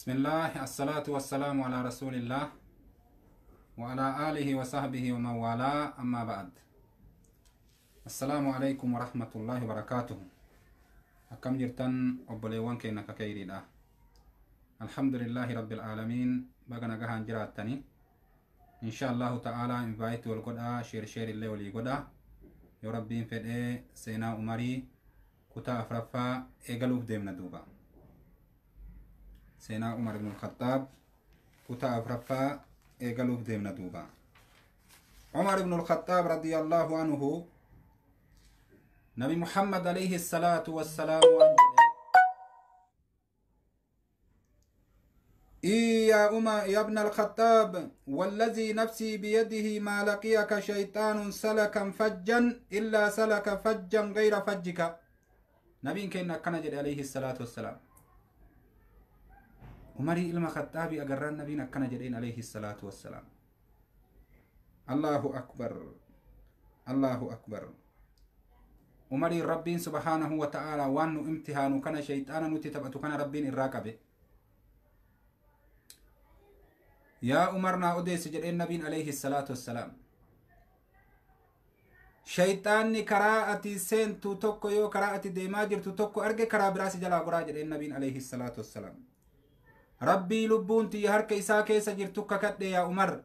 بسم الله الصلاة والسلام على رسول الله وعلى آله وصحبه ومن والاه أما بعد السلام عليكم ورحمة الله وبركاته. أكم جرتن أبليوان كينا ككيري. الحمد لله رب العالمين. بغنا غهان جراتني إن شاء الله تعالى invite والقدا share share اللي ولي قدا يا ربي فدي سينا عمري كتا أفرفا إيغلوف ديمنا دوبا. سينا عمر بن الخطاب كتا أفرفا إيغلوف ديمنا دوبا. عمر بن الخطاب رضي الله عنه نبي محمد عليه الصلاة والسلام يا أما يا ابن الخطاب والذي نفسي بيده ما لقيك شيطان سلكا فجا إلا سلك فجا غير فجك. نبي كنا كنجد عليه الصلاة والسلام. عمر ilma Khaxaabi agarraan nabiin akkana jedheen عليه الصلاة والسلام. الله أكبر الله أكبر. Umarii Rabbiin سبحانه وتعالى waan nu imtihaanu kana shayxaana nuti taphatu kana Rabbiin irraa qabe. Yaa Umar naa odeessi jedheen nabiin عليه الصلاة والسلام. Shayxaanni karaa ati seentu tokko yoo karaa ati deemaa jirtu tokko arge karaa biraa si jalaa goraa jedheen nabiin عليه الصلاة والسلام. Rabbii lubbuun tiyya harka isaa keessa jirtu kakadhe yaa Umar.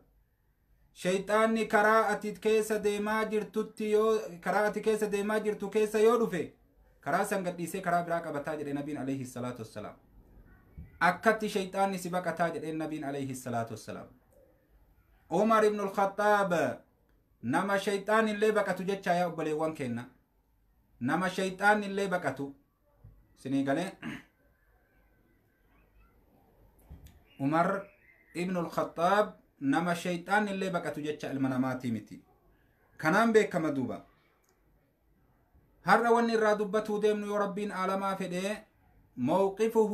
Shayxaanni karaa ati keessa deemaa jirtutti yoo karaa ati keessa deemaa jirtu keessa yoo dhufe karaa san gadhiisee karaa biraa qabataa jedhe nabiin عليه الصلاة والسلام. Akkatti shayxaanni si baqataa jedheen nabiin عليه الصلاة والسلام. Umar ibn al-Khattaab nama shayxaanni illee baqatu jecha yaa obboleewwan kenna. Nama shayxaanni illee baqatu sinii galee. Umar ibn al-Khattaab nama shayxaanni illee baqatu jecha ilma namaatii miti. Kanaan beekama duuba. Har'a wanni irraa dubbatuu deemnu yoo Rabbiin aalamaa fedhee موقفه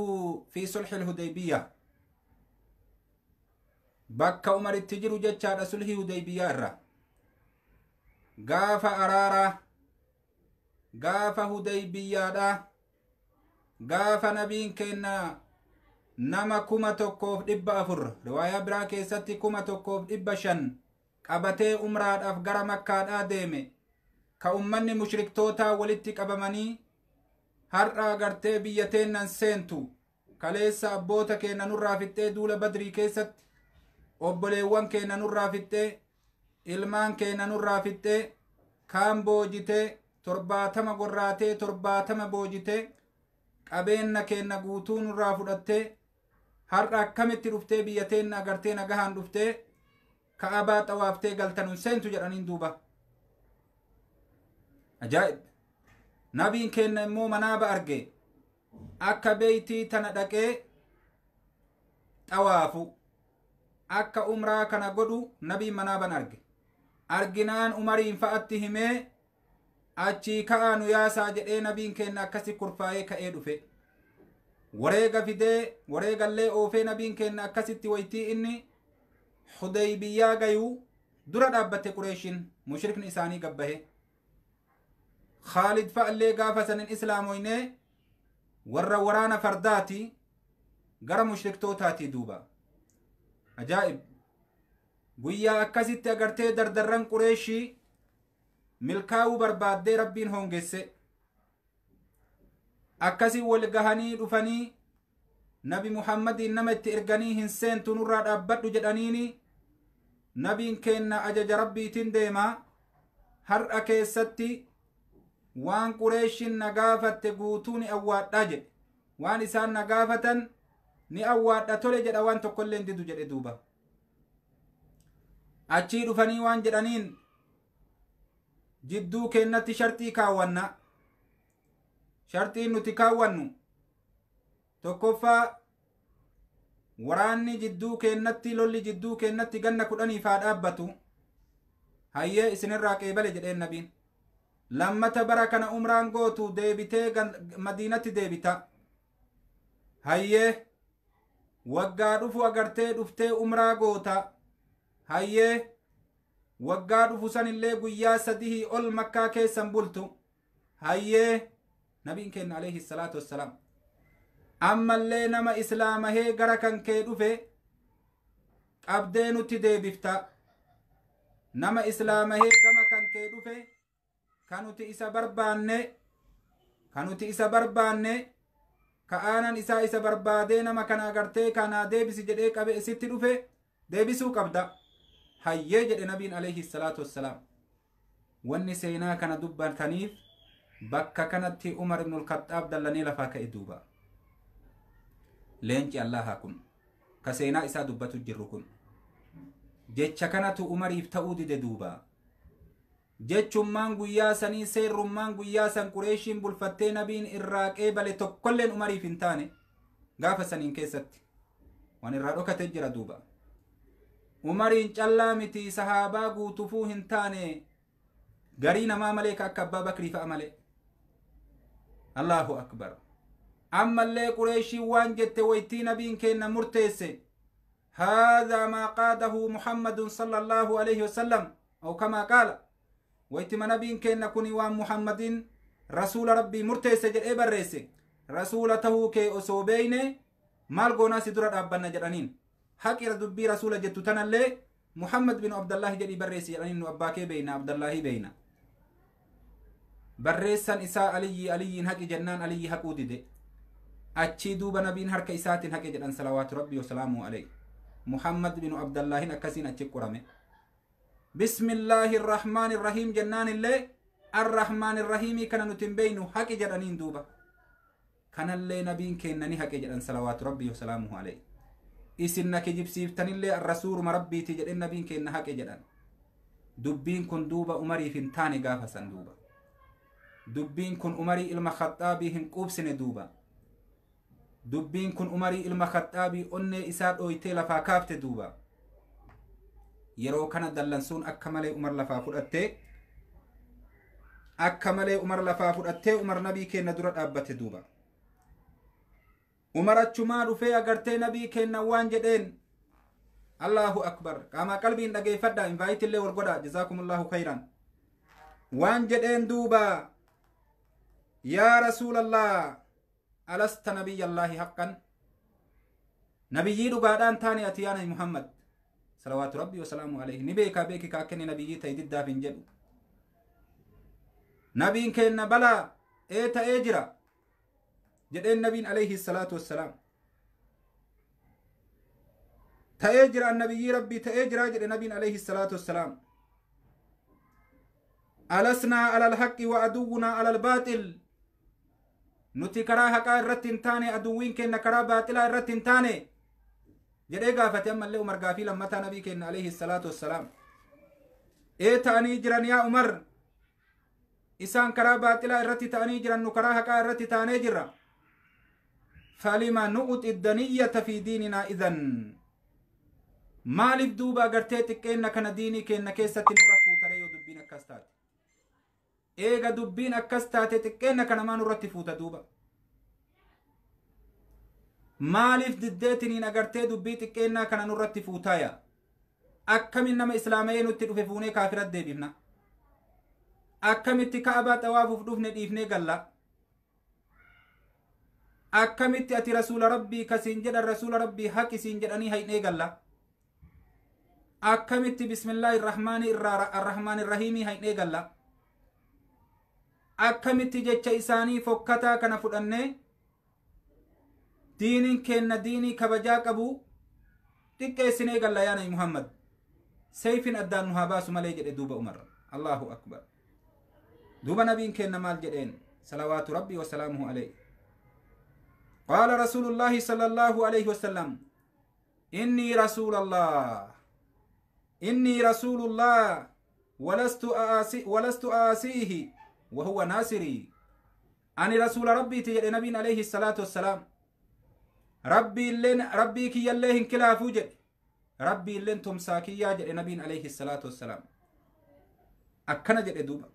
في صلح الهديبية. Bakka Umar itti jiru jechaadha sulhii Hudaybiyaa irra. Gaafa araaraa, gaafa Hudaybiyaadha, gaafa nabiin kenna nama 1400 riwaayaa biraa keessatti 1500 qabatee umraadhaaf gara Makkaadhaa deeme ka ummanni mushriktootaa walitti qabamanii har'a agartee biyya teennan seentu kaleessa abboota keenya nurraa fixxee duula Badrii keessatti obboleewwan keenya nurraa fixxee ilmaan keenya nurraa fixxee kaan boojitee 70 gorraatee 70 boojitee qabeenna keenya guutuu nurraa fudhattee har'a akkamitti dhuftee biyya teenna agartee nagahaan dhuftee Ka'abaa xawaaftee galtanuun seentu jedhaniin duuba. Ajaa'ib! Nabiin keenya immoo manaaba arge akka beeytii tana dhaqee xawaafu akka umraa kana godhu nabiin manaaban arge. Arginaan Umariin fa'atti himee achii ka'aa nu yaasaa jedhee nabiin keenya akkasi kurfaa'ee ka'ee dhufe. Wareega fidee wareegallee oofee nabiin keenya akkasitti waytii inni Hudaybiyaa gayuu dura dhaabbatte Qureeshin mushrikni isaanii gabbahe. Khaalid fa'allee gaafa sanin islaamoynee warra waraana fardaati gara mushriktootaatii duuba. Ajaa'ib! Guyyaa akkasitti agartee dardarran Qureeshii milkaa'uu barbaaddee Rabbiin hoongesse. Akkasii wal gahanii dhufanii Nabi Muhammadiin nama itti erganii hin seentu nurraa dhaabbadhu jedhaniini nabiin kenna ajaja Rabbiitiin deema. Har'a keessatti waan Qureeshin na gaafatte guutuu ni awwaadhaa jedhe. Waan isaan na gaafatan ni awwaadha tole jedha waan tokkollee hin didu jedhe duuba. Achii dhufanii waan jedhaniin jidduu kennatti shartii kaawwanna. Shartiin nuti kaawwannu tokkoffaa waraanni jidduu kennatti lolli jidduu kennatti ganna 10 haa dhaabbatu. Hayyee isinirraa qeebale jedheen nabiin. Lammata bara kana umraan gootu deebitee Madiinatti deebita. Hayyee waggaa dhufu agartee dhuftee umraa goota. Hayyee waggaa dhufu sanillee guyyaa 3 ol Makkaa keessan bultu. Hayyee nabiin keenya عليه الصلاة والسلام Ammallee nama islaamahee gara kan kee dhufe qabdee nutti deebifta. Nama islaamahee gama kan kee dhufe ka nuti isa barbaanne, ka nuti isa barbaanne, ka aanan isaa isa barbaadee nama kana agartee kanaa deebisi jedhee qabe sitti dhufe deebisuu qabda. Hayyee jedhe nabiin alayhi salaatu wassalaam. Wanni seenaa kana dubbataniif bakka kanatti Umar ibnul Khaxxaab dallanee lafaa ka'e duuba. Leenci Allahaa kun ka seenaa isaa dubbatu jirru kun jecha kanatu Umariif ta'uu dide duuba. Jechummaan guyyaa sanii, seerrummaan guyyaa san Qureeshiin bulfattee nabiin irraa qeebale tokkolleen Umariif hin taane gaafa saniin keessatti waan irraa dhokate jira duuba. Umariin callaa miti, sahaabaa guutufuu hin taane, garii namaa malee ka akka Abbaa Bakrii fa'a malee. Allahu akbar. Ammallee Qureeshiin waan jette waytii nabiin keenna murteesse, haadhaa maa qaadahu Muhammadun sallallahu alaihi wasallam aw kamaa qaala, waytima nabiin keenna kuni waan Muhammadin rasuula Rabbii murteesse jedhee barreesse, rasuula tahuu kee osoo beeyne maal goonaa si dura dhaabbanna jedhaniin. Haqira dubbii rasuula jettu tanallee Muhammad bin Abdallahi jedhii barreessi jedhaniin. Nu abbaa kee beeyna, Abdallahi beeyna. Barreessan isaa Aliyyi, Aliyyiin haqi jennaan Aliyyi haquu dide. Achii duuba nabiin harka isaatiin haqe jedhan salawaatu Rabbii wasalaamu alayhi. Muhammad bin Abdallahin akkasiin achi qorame. Bismillaahi irrahmaan irrahiim jennaan illee arrahmaan irrahiimii kana nuti hin beeynu haqi jedhaniin duuba. Kanallee nabiin kennani haqe jedhan salawaatu Rabbii wasalaamuhu alayhi. Isin na kijibsiiftanillee arrasuuruma Rabbiiti jedhen nabiin kenna haqe jedhan. Dubbiin kun duuba Umariif hin taane gaafa san duuba. Dubbiin kun Umarii ilma Khaxxaabii hin quubsine duuba. Dubbiin kun Umarii ilma Khaxxaabii onnee isaa dhooytee lafaa kaafte duuba. Yeroo kana dallansuun akka malee Umar lafaa fudhattee, akka malee Umar lafaa fudhattee, Umar nabii kenna dura dhaabbate duuba. Umar achumaa dhufee agartee nabii kenna waan jedheen. Allahu akbar. Qaamaa qalbiin dhageeffadha, invite illee wal godha. Jazaakumullahu khayran. Waan jedheen duuba: yaa rasuulallah, alasta nabiyyallaahi haqqan? Nabiyyii dhugaadhaan taane ati yaa nabi Muhammad? Salawaatu Rabbii wasalaamu alayhi. Ni beekaa, beeki ka akka inni nabiyyii ta'e diddaaf hin jedhu. Nabiin keenna balaa ee ta'ee jira jedheen nabiin alayhi salaatu wassalaam. Ta'ee jira, annabiyyii Rabbii ta'ee jira jedhe nabiin alayhi salaatu wassalaam. Alasnaa alal haqqi wa aduwwunaa alal baaxil? Nuti karaa haqaa irratti hin taane, aduwwiin keenna karaa baaxilaa irratti hin taane jedhee gaafate. Ammallee Umar gaafii lammataa nabii keenna alayhi salaatu wassalaam. Ee ta'anii jiran yaa Umar, isaan karaa baaxilaa irratti ta'anii jiran, nu karaa haqaa irratti taanee jirra. Falima nu'uxi daniyyata fi diininaa idan? Maaliif duuba agartee xiqqeenna kana diinii keenna keessatti nurra fuutaree yoo dubbiin akkas taate? Eega dubbiin akkas taate xiqqeenna kana maa nurratti fuuta duuba? Maaliif diddeetiniin agartee dubbii xiqqeennaa kana nurratti fuutaaya? Akkamin nama islaamayee nutti dhufe fuunee kaafirat deebifna? Akkamitti Ka'abaa xawaafuuf dhufne dhiifnee galla? Akkamitti ati rasuula Rabbii kasiin jedhan, rasuula Rabbii haqi siin jedhanii haynee galla? Akkamitti bismillaahi irrahmaani irraa arrahmaan irrahiimii haynee galla? Akkamitti jecha isaanii fokkataa kana fudhannee diiniin keenna diinii kabajaa qabu xiqqeessinee galla yaa nabi Muhammad? Seeyfin addaan nu haa baasu malee jedhe duuba Umar. Allahu akbar. Duuba nabiin keenna maal jedheen salawaatu Rabbii wasalaamuhu alayhi? Qaala rasuulullaahi sala allaahu alayhi wasalam: innii rasuulallah, innii rasuulullah, walastu aasiihi wa huwa naasirii. Ani rasuula Rabbiiti jedhe nabiin alayhi salaatu wassalaam. Rabbiilleen Rabbii kiyyallee hin kilaafuu jedhe, Rabbiilleen tumsaa kiyyaa jedhe nabiin alayhi salaatu wassalaam. Akkana jedhe duuba.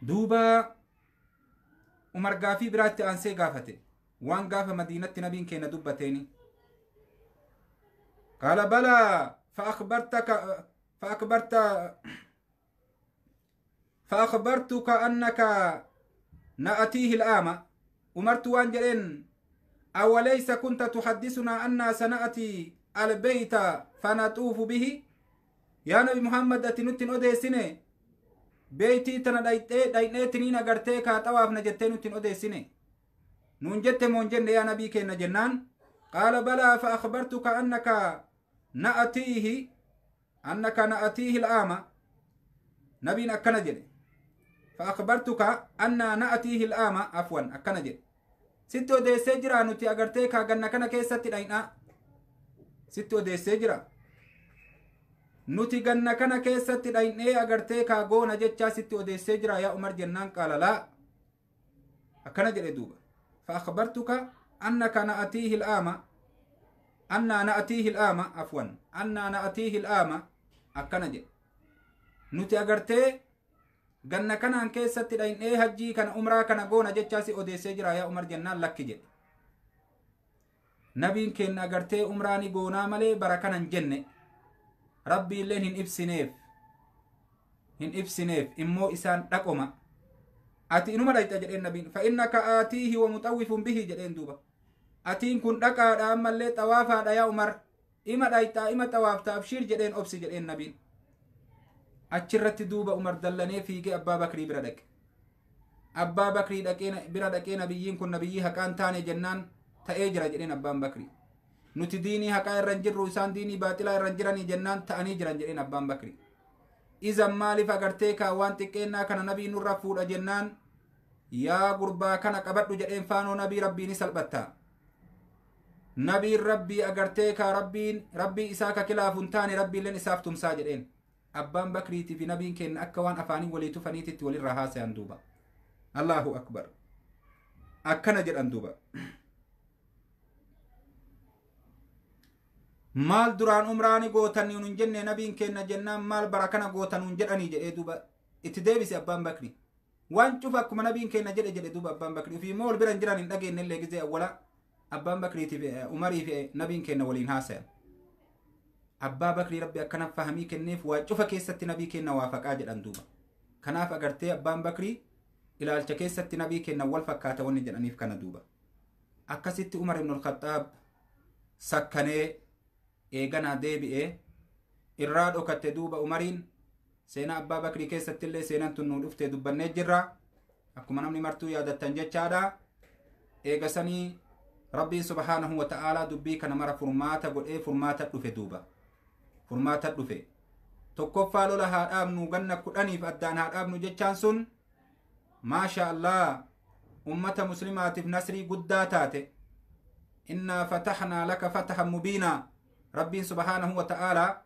Duuba Umar gaafii biraatti aansee gaafate, waan gaafa Madiinatti nabiin keenya dubbateeni. Qaala balaa فأخبرتك فأخبرت فأخبرتك أنك Na'atiihi il'aama Umartu waan jedheen awalaysa kunta tuhaddisunaa annaa sana'atii albeyta fanaxuufu bihi yaa Nabi Muhammad ati nutti hin odeessine beeytii tana dhayxeetiniin agartee kaa xawaafna jettee nutti hin odeessine nuun jette moon jenne yaa nabii keenna jennaan qaala balaa fa akhbartuka annaka na'atiihi il'aama nabiin akkana jedhe fa akhbartuka annaa na'atiihi il'aama afwan akkana jedhe sitti odeessee jira nuti agartee kaa ganna kana keessatti dhayxaa sitti odeessee jira nuti ganna kana keessatti dhayxee agartee kaa goona jechaa sitti odeessee jira yaa Umar jennaan qaala laa akkana jedhe duuba fa akhbartuka annaka na'atiihi il'aama annaa na'atiihi il'aama afwan annaa na'atiihi il'aama akkana jedhe nuti agartee ganna kanaan keessatti dhayxee hajjii kana umraa kana goona jechaa si odeessee jira yaa Umar jennaan lakki jedhe nabiin keenna agartee umraa ni goonaa malee bara kanan jenne rabbi illeen hin ibsineef immoo isaan dhaqoma ati inuma dhayxa jedheen nabiin fa innaka aatiihi wa muxawwifun bihi jedheen duuba atiin kun dhaqaadha ammallee xawaafaadha yaa Umar ima dhayxaa ima xawaafta abshiir jedheen obsi jedheen nabiin achirratti duuba Umar dallanee fiigee Abbaa Bakrii bira dhaqe Abbaa Bakrii bira dhaqee nabiyyiin kun nabiyyii haqaan taane jennaan ta'ee jira jedheen Abbaan Bakrii nuti diinii haqaa irra hin jirru isaan diinii baaxilaa irra hin jiranii jennaan ta'anii jiran jedheen Abbaan Bakrii izan maaliif agartee kaa waan xiqqeennaa kana nabii nurra fuudha jennaan yaa gurbaa kana qabadhu jedheen faanoo nabii rabbii ni salphatta nabiin rabbii agartee kaa rabbiin rabbii isaa ka kilaafu hin taane rabbiilleen isaaf tumsaa jedheen Abbaan Bakriitii fi nabiin keenna akka waan afaanii walii tufaniititti walirraa haasayan duuba Allahu akbar akkana jedhan duuba maal duraan umraani gootan nun jenne nabiin keenna jennaan maal bara kana gootan nun jedhanii jedhee duuba itti deebise Abbaan Bakri waan cufa akkuma nabiin keenna jedhe jedhe duuba Abbaan Bakri ufii immoo wal bira hin jiran hin dhageenye illee gizee awwala Abbaan Bakriitiif Umarii fi nabiin keenna waliin haasayan Abbaa Bakrii rabbi akkana fahamii kenneef waa cufa keessatti nabii keenna waafaqaa jedhan duuba kanaaf agartee Abbaan Bakrii ilaalcha keessatti nabii keenna wal fakkaata wanni jedhaniif kana duuba akkasitti Umar ibn al-Khattaab sakkanee eeganaa deebi'ee irraa dhokatte duuba Umariin seenaa Abbaa Bakrii keessatti illee seenaan tun nuu dhuftee dubbannee jirra akkuma namni martuu yaadattan jechaadha eegasanii rabbiin subhaanahu wa ta'aalaa dubbii kana mara furmaata godhee furmaata dhufe duuba furmaata dhufe tokkoffaa lola haa dhaabnu ganna 10 addaan haa dhaabnu jechaan sun maasha Allah ummata muslimaatiif nasrii guddaa taate innaa fatahnaa laka fatahan mubiinaa rabbiin subhaanahu wa ta'aalaa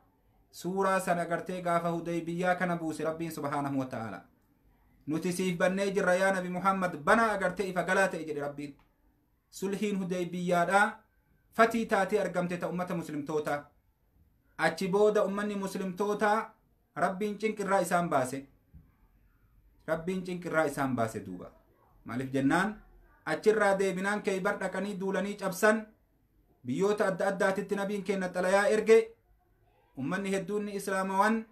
suuraa sana agartee gaafa Hudaybiyyaa kana buuse rabbiin subhaanahu wa ta'aalaa nuti siif bannee jirra yaa nabi Muhammad banaa agartee ifa galaa ta'e jedhe rabbiin sulhiin Hudaybiyyaadhaa fatii taatee argamte ta ummata muslimtootaa achi booda ummanni muslimtootaa rabbiin cinqirraa isaan baase rabbiin cinqirraa isaan baase duuba maaliif jennaan achirraa deebinaan Keeybar dhaqanii duulanii cabsan biyyoota adda addaatitti nabiin keenna xalayaa erge ummanni hedduunni islaamawan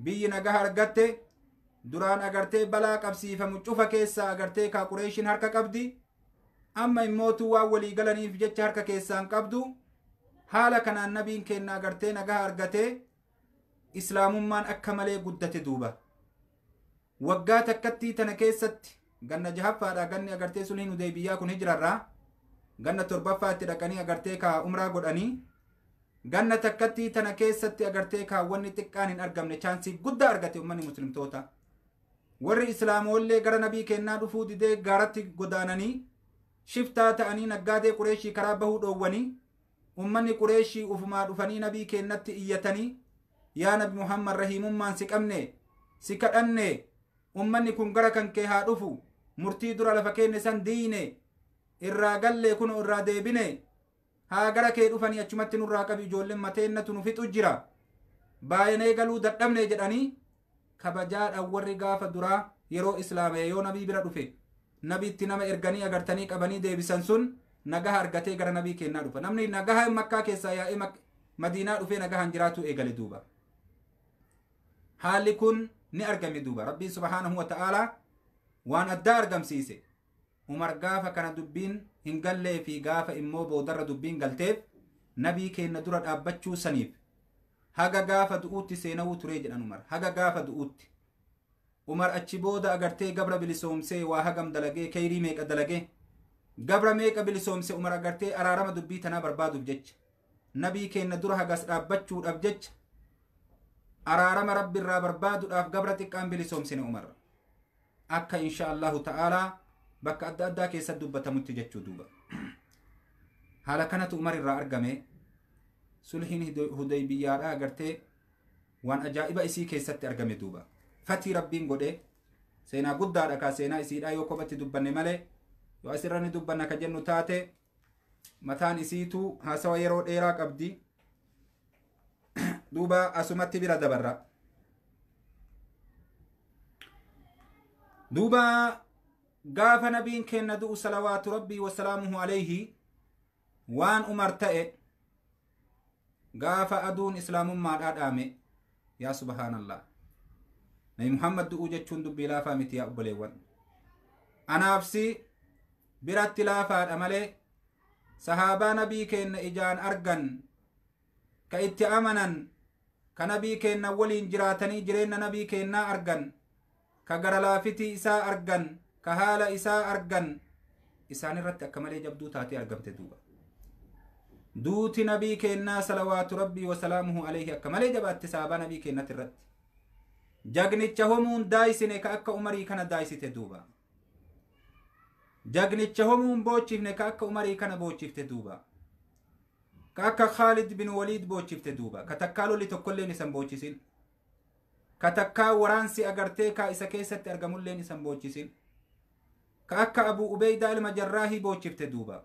biyyi nagaha argatte duraan agartee balaa qabsiifamu cufa keessaa agartee kaa Qureeshin harka qabdi amma immootu waan walii galaniif jecha harka keessaan qabdu haala kanaan nabiin keenna agartee nagaha argatee islaamummaan akka malee guddate duuba waggaa takkattii tana keessatti ganna jahaffaadha ganni agartee sulhiin Hudaybiyyaa kun hijirarraa ganna 7ffaatti dhaqanii agartee kaa umraa godhanii ganna takkattii tana keessatti agartee kaa wanni xiqqaan hin argamne chaansii guddaa argate ummanni muslimtoota warri islaamoollee gara nabii kennaa dhufuu didee gaaratti godaananii shiftaa ta'anii naggaadee Qureeshii karaa bahuu dhoowwanii ummanni Qureeshii ufumaa dhufanii nabii kennatti iyyatanii yaa nabi Muhammad rahiimummaan si qabne si kadhanne ummanni kun gara kan kee haa dhufu murtii dura lafa keenne san diine irraa gallee kun irraa deebine haa gara kee dhufanii achumatti nurraa qabi ijoolleen mateennatu nu fixu jira baay'inee galuu dadhabne jedhanii kabajaadhaan warri gaafa duraa yeroo islaamee yoo nabii bira dhufe nabiitti nama erganii agartanii qabanii deebisan sun nagaha argatee gara nabii kennaa dhufa namni nagaha Makkaa keessaa yaa'ee Madiinaa dhufee nagahaan jiraatu eegale duuba haalli kun ni argame duuba rabbiin subhaanahu wa ta'aalaa Waan addaa argamsiise. Umar gaafa kana dubbiin hin gallee fi gaafa immoo boodarra dubbiin galteef nabii keenna dura dhaabbachuu saniif haga gaafa du'uutti seenawuu turee jedhan Umar. Haga gaafa du'uutti. Umar achi booda agartee gabra bilisoomsee waa hagam dalagee, keyrii meeqa dalagee, gabra meeqa bilisoomse Umar agartee araarama dubbii tanaa barbaaduuf jecha, nabii keenna dura hagas dhaabbachuudhaaf jecha, araarama rabbi irraa barbaaduudhaaf gabra xiqqaan bilisoomsine Umar. Akka insha Allahu ta'aalaa bakka adda addaa keessatti dubbatamutti jechuu duuba. Haala kanatu Umar irraa argame. Sulhiin Hudaybiyyaadhaa agartee waan ajaa'iba isii keessatti argame duuba. Fatii rabbiin godhe seenaa guddaadha kaa seenaa isiidhaa yoo kophatti dubbanne malee, yoo asirra ni dubbanna ka jennu taate mataan isiitu haasawa yeroo dheeraa qabdi. Duuba asumatti bira dabarra. Duuba gaafa nabiin keenna du'u salawaatu rabbii wasalaamuhu alayhi waan Umar ta'e gaafa aduun islaamummaadhaa dhaame. Yaa subhaanallah, Nabi Muhammad du'uu jechuun dubbii laafaa miti yaa obboleewwan. Anaafsi biratti laafaadha malee sahaabaa nabii keenna ijaan argan, ka itti amanan, ka nabii keenna waliin jiraatanii jireenya nabii keennaa argan, ka gara laafitii isaa argan, ka haala isaa argan, isaan irratti akka malee jabduu taatee argamte duuba. Duuti nabii keennaa salawaatu rabbii wasalaamuhu alayhi akka malee jabaatte sahaabaa nabii keennati irratti. Jagnicha homuun daayisine ka akka Umarii kana daayisite duuba. Jagnicha homuun boochifne ka akka Umarii kana boochifte duuba. Ka akka Khaalid bin Waliid boochifte duuba. Ka takkaa lolli tokkolleen isan boochisin. Ka takkaa waraansi agartee ka isa keessatti argamulleen isan boochisin. Ka akka Abu Ubeydaa ilma Jarraahii boochifte duuba.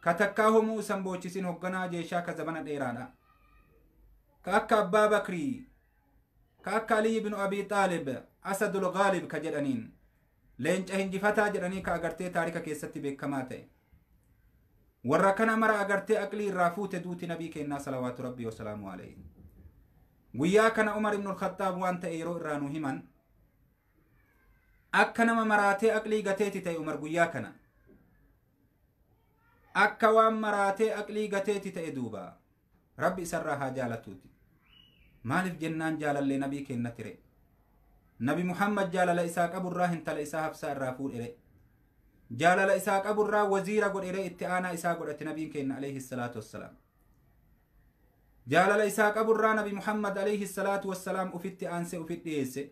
Ka takkaa homuu isan boochisin hogganaa jeeshaa ka zabana dheeraadha. Ka akka Abbaa Bakrii, ka akka Aliy ibn Abi Xaalib, Asadul Gaalib ka jedhaniin, leenca hinjifataa jedhanii ka agartee taarika keessatti beekamaa ta'e. Warra kana mara agartee aqlii irraa fuute duuti nabii keennaa salawaatu rabbii wasalaamu alayhi. Guyyaa kana Umar ibn al-Khattaab waan ta'e yeroo irraa nu himan, akka nama maraatee aqlii gateeti ta'e Umar guyyaa kana. Akka waan maraatee aqlii gateeti ta'e duuba. Rabbi isarraa haa jaalatuuti. Maaliif jennaan jaalallee nabii keenna tire. Nabi Muhammad jaalala isaa qaburraa hintala isaa Hafsaa irraa fuudhere. Jaalala isaa qaburraa waziira godhere, itti aanaa isaa godhate nabiin keenna alayhi salaatu wassalaam. Jaalala isaa qaburraa Nabi Muhammad alayhi salaatu wassalaam ufitti aansee ufitti dhiyeesse.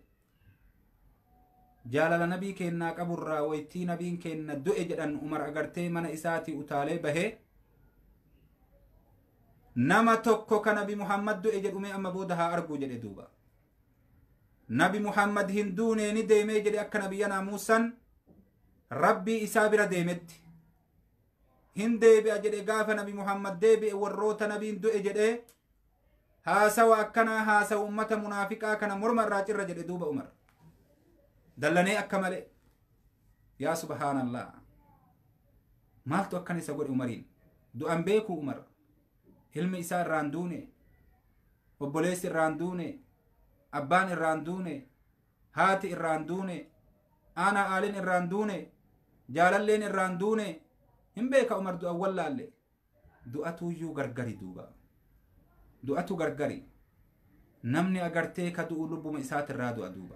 Jaalala nabii keennaa qaburraa waytii nabiin keenna du'e jedhan Umar agartee mana isaatii utaalee bahee nama tokko ka Nabi Muhammad du'e jedhume amma booda haa arguu jedhe duuba. Nabi Muhammad hin duunee ni deemee jedhe akka nabiyyanaa Muusaan rabbii isaa bira deemetti. Hin deebi'a jedhe gaafa Nabi Muhammad deebi'e warroota nabiin du'e jedhee haasawa akkanaa haasawa ummata munaafiqaa kana morma irraa cirra jedhe duuba Umar. Dallanee akka malee. Yaa subhaanallah. Maaltu akkana isa godhe Umariin? Du'an beekuu Umar. Ilmi isaa irraan duune, obboleessi irraan duune, abbaan irraan duune, haati irraan duune, aanaa aaliin irraan duune, jaalalleen irraan duune. Hin beeka Umar du'an wallaalle. Du'atuyyuu gargari duuba. Du'atu gargari. Namni agartee ka du'u lubbuma isaatirraa du'a duuba.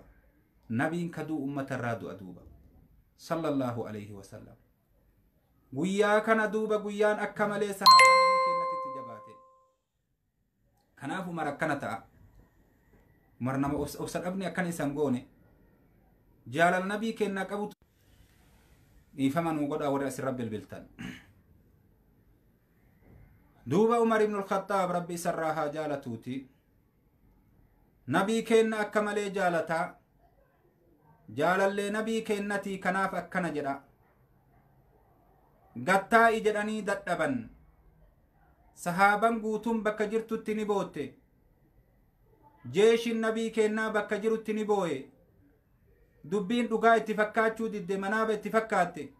Nabiin ka du'u uummatarraa du'a duuba. Sallallahu alayhi wasallam. Guyyaa kana duuba guyyaan akka malee sahaabaa nabii keennatti jabaate. Kanaaf Umar akkana ta'a. Umar nama obsa dhabne akkana isan goone. Jaalala nabii keennaa qabu dhiifama nuu godhaa warri asirra bilbiltan. Duuba Umar ibn al-Khattaab rabbi isarraa haa jaalatuuti. Nabii keenna akka malee jaalataa. Jaalallee nabii keennatii kanaaf akkana jedha. Gattaa'i jedhanii dadhaban. Sahaaban guutuun bakka jirtutti ni bootte. Jeeshin nabii keennaa bakka jirutti ni booye. Dubbiin dhugaa itti fakkaachuu didde, manaaba itti fakkaatte.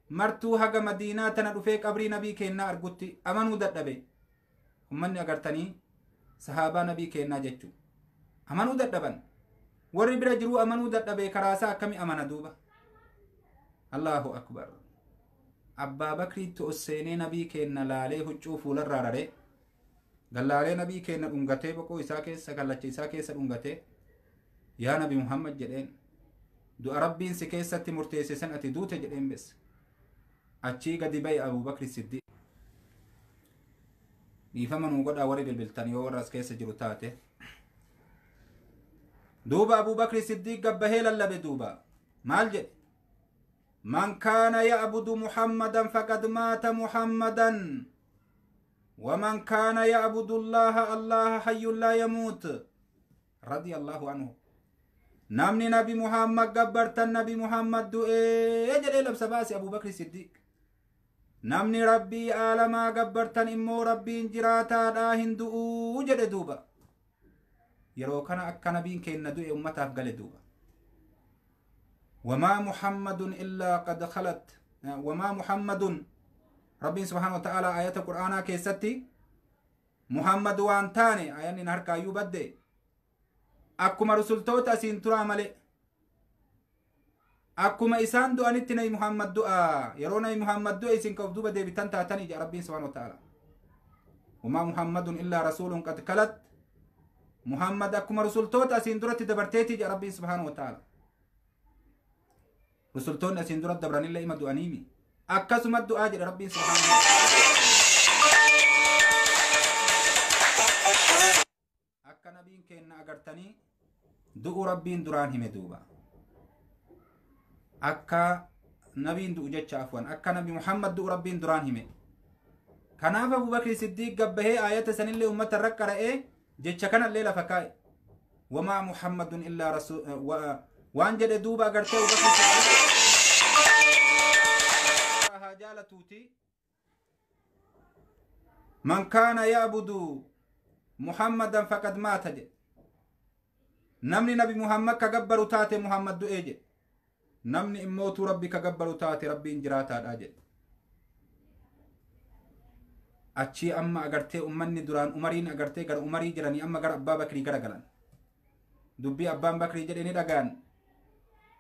Martuu haga Madiinaa tana dhufee qabrii nabii keennaa argutti amanuu dadhabe. Ummanni agartanii sahaabaa nabii keennaa jechuu amanuu dadhaban. Warri bira jiruu amanuu dadhabee karaasaa akkami amana duuba? Allahu akbar. Abbaa Bakriitti ol seenee nabii keenna laalee huccuu fuularraa raree gallaalee nabii keenna dhungatee boqoo isaa keessa kallacha isaa keessa dhungatee yaa nabi Muhammad jedheen, du'a rabbiin si keessatti murteesse san ati duute jedheen besse. Achii gadi ba'e Abuu Bakri Siddiq. Dhiifama nuu godhaa warri bilbiltan yoo warra as keessa jiru taate. Duuba Abuu Bakri Siddiq gabbahee lallabe duuba. Maal jedhe? Man kaana ya'budu Muhammadan faqad maata Muhammadan. ومن كان يعبد الله الله حي لا يموت. رضي الله عنه. نمني نبي محمد قبرت النبي محمد دوئي جلي لبس باسي أبو بكر الصديق. نمني ربي آلما قبرتن إمو ربي انجراتا داهن دوء جلي دوبا. يرو كان أكا نبين كين ندوئي أمتها فقل دوبا. وما محمد إلا قد خلت. وما محمد ربي سبحانه وتعالى آيات القرآن كيستي محمد وانتاني آيان نهر كايو بدي أكما رسول توتا سين ترى ملي أكما إسان دو أنتني محمد دعاء يروني محمد دعاء إسين كوف دوبا دي بتن تاتني جاء ربي سبحانه وتعالى. وما محمد إلا رسول قد خلت. محمد أكما رسول توتا سين ترى تدبرتيتي جاء ربي سبحانه وتعالى. رسول توتا سين ترى دبراني الله إما دعانيمي akkasuma du'aa jedha rabbiin subhaanahu wa ta'ala. Akka nabiin keenna agartanii du'u rabbiin duraan hime duuba. Akka nabiin du'u jecha afwan akka nabi Muhammad du'u rabbiin duraan hime. Kanaaf Abu Bakri Siddiq gabbahee aayata sanillee ummata irra qara'ee jecha kanallee lafa kaa'e. Wamaa Muhammadun illaa rasuul waan jedhe duuba agartee Abu Bakri Siddiq جالتوتي من كان يعبد محمدا فقد مات جي. نمني نبي محمد كغبرو تاتي محمد دوئي جي. نمني اموتو ربي كغبرو تاتي ربي انجراتا دا جي. اچي اما اگرتي امني دوران عمرين اگرتي غر عمري جراني اما غر ابا بكري غرغلان دبي ابان بكري جدني دغان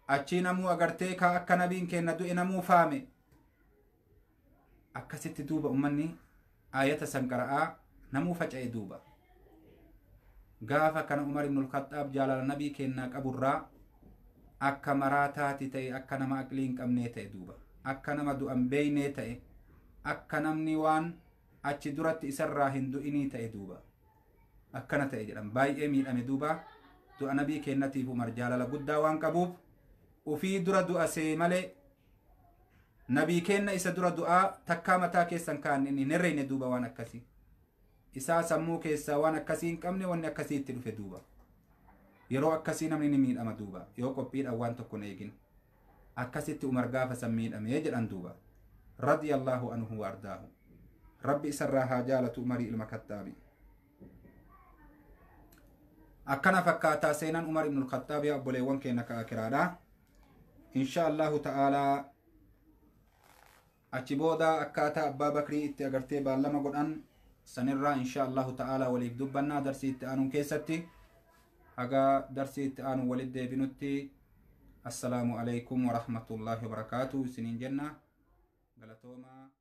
اچي نمو اگرتي كا اكا نبين كين دوئي نمو فامي akkasitti duuba ummanni aayata san qara'aa namuu faca'e duuba. Gaafa kana Umar ibn al-Khattaab jaalala nabii kennaa qaburraa akka maraataati ta'e akka nama aqlii hin qabnee ta'e duuba. Akka nama du'an beeynee ta'e akka namni waan achi duratti isarraa hin du'inii ta'e duuba. Akkana ta'e jedhan baay'ee miidhame duuba. Du'a nabii kennatiif Umar jaalala guddaa waan qabuuf ufii dura du'a see malee nabii kenna isa dura du'aa takkaa mataa keessan kaanne hin herreeyne duuba waan akkasii. Isaa sammuu keessaa waan akkasii hin qabne wanni akkasii itti dhufe duuba. Yeroo akkasii namni ni miidhama duuba yoo qophiidhaan waan tokko hin eegin. Akkasitti Umar gaafa san miidhamee jedhan duuba. Radiyallahu anhu wa ardaahu. Rabbi isarraa haa jaalatu Umarii ilma Kattaabi. Akkana fakkaataa seenaan Umar ibn al-Khattaabi obboleewwan keenya ka'a kiraadha. Insha Allahu ta'aalaa achi booda akkaataa abbaa bakrii itti agartee baallama godhan sanirraa insha Allahu ta'ala waliif dubbannaa darsii itti aanuun keessatti haga darsii itti aanuun walit deebinutti assalaamu alaykum wa rahmatullahi wa barakaatuh isiniin jenna galatoomaa.